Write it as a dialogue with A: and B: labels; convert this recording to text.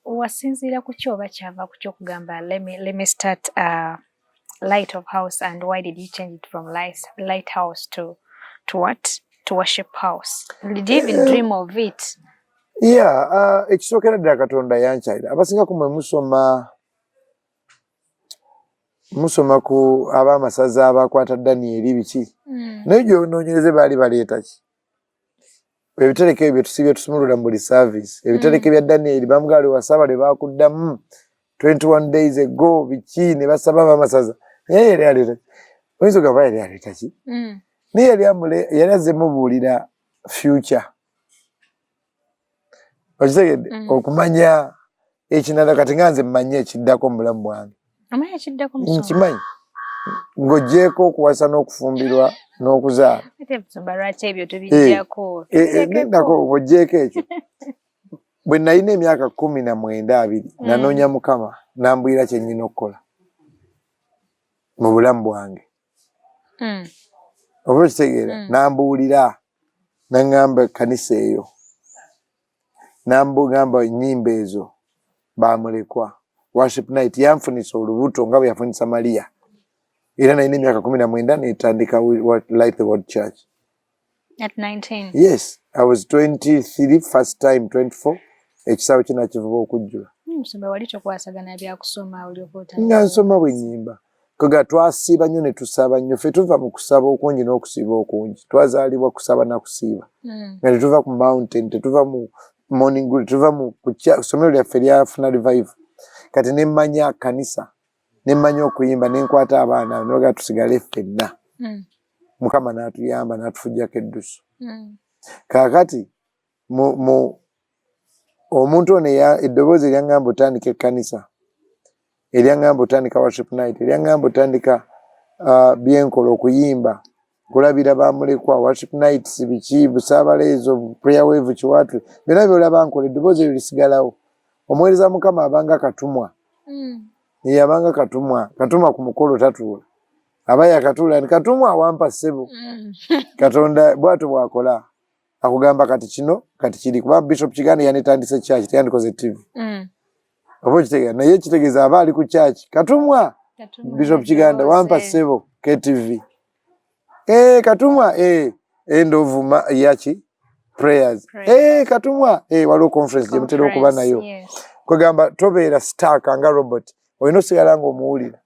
A: Wasinziira ku ki oba kyava ku kyokugamba, let me start Light of House," and why did you change it from Lighthouse to what, to Worship House? Did you even dream of it?
B: Yeah, ekisookera ddala, Katonda yankyalira. Abasinga ku mwe musoma ku ab'amasaza abakwata Daniyeri biki, naye gyonoonyereze baali baleeta ki? Ebitereke ebyo tusibye tusumulula mu buli service, ebitereke bya Daniyeri. Bamugaali wasaba lwe bakuddamu 21 days ago biki, ne basaba ab'amasaza. Naye yali aleeta ki? Oyinza ogamba yali aleeta ki? Naye yali azze mubuulira future, okitegedde? Okumanya ekinala, kati nga nze mmanyi ekiddako mu bulamu bwange.
A: Omanyi ekiddako, musumba?
B: Nkimanyi, ng'oggyeeko okuwasa n'okufumbirwa n'okuzaala.
A: Ate musumba, lwaki ebyo tubijjako?
B: Nako ng'oggyeeko ekyo, bwe nalina emyaka 19, 20, nanoonya Mukama, nambwira kye nnina okukola mu bulamu bwange. Oba okitegeera? Nambuulira, naŋŋamba ekkanisa eyo, nambugamba ennyimba ezo, bamulekwa, Worship Night. Yanfunisa olubuto nga bwe yafunisa Maria. Era nalina emyaka 19 netandika Light the World Church.
A: At 19?
B: Yes, I was 23 first time, 24 ekisaawe kinakivuba okujjula.
A: Musumba, wali tokwasagana byakusoma, olyoka otandika?
B: Nga nsoma bwe nnyimba. Kaga twasiiba nnyo ne tusaba nnyo. Ffe tuva mu kusaba okungi n'okusiiba okungi. Twazaalibwa kusaba na kusiiba, nga tetuva ku mountain, tetuva mu morning glory, tetuva mu ssomero lyaffe lyafuna revival. Kati nemmanya kanisa, nemmanya okuyimba, nenkwata abaana nebagaa tusigale ffenna. Mukama n'atuyamba n'atufujjako eddusu. Kaakati mu omuntu ono eddoboozi eryaŋŋamba otandika ekkanisa, eryaŋŋamba otandika Worship Night, eryaŋŋamba otandika byenkola, okuyimba, kulabira bamulekwa, Worship Nights, biki, busaabala ezo, prayer wave, kiwatu, byonna byolaba nkola, eddoboozi eryo lisigalawo. Omuweereza Mukama abanga katumwa. Ye abanga katumwa. Katumwa ku mukolo tatuula, aba yakatuula nti, "Katumwa wampa ssebo." Katonda bwatyo bwakola, akugamba kati kino, kati kiri, kuba Bishop Kiganda yanditandise church, teyandikoze TV. Oba okitegeera? Naye kitegeeza aba ali ku church, katumwa.
A: Katumwa.
B: Bishop Kiganda wampa
A: eddoboozi.
B: ssebo KTV, katumwa, end of yaki prayers.
A: Prayers.
B: Katumwa, waliwo conference gye mutera okuba nayo.
A: Yes.
B: Kwegamba tobeera stuck nga robot, olina osigala ng'omuwulira.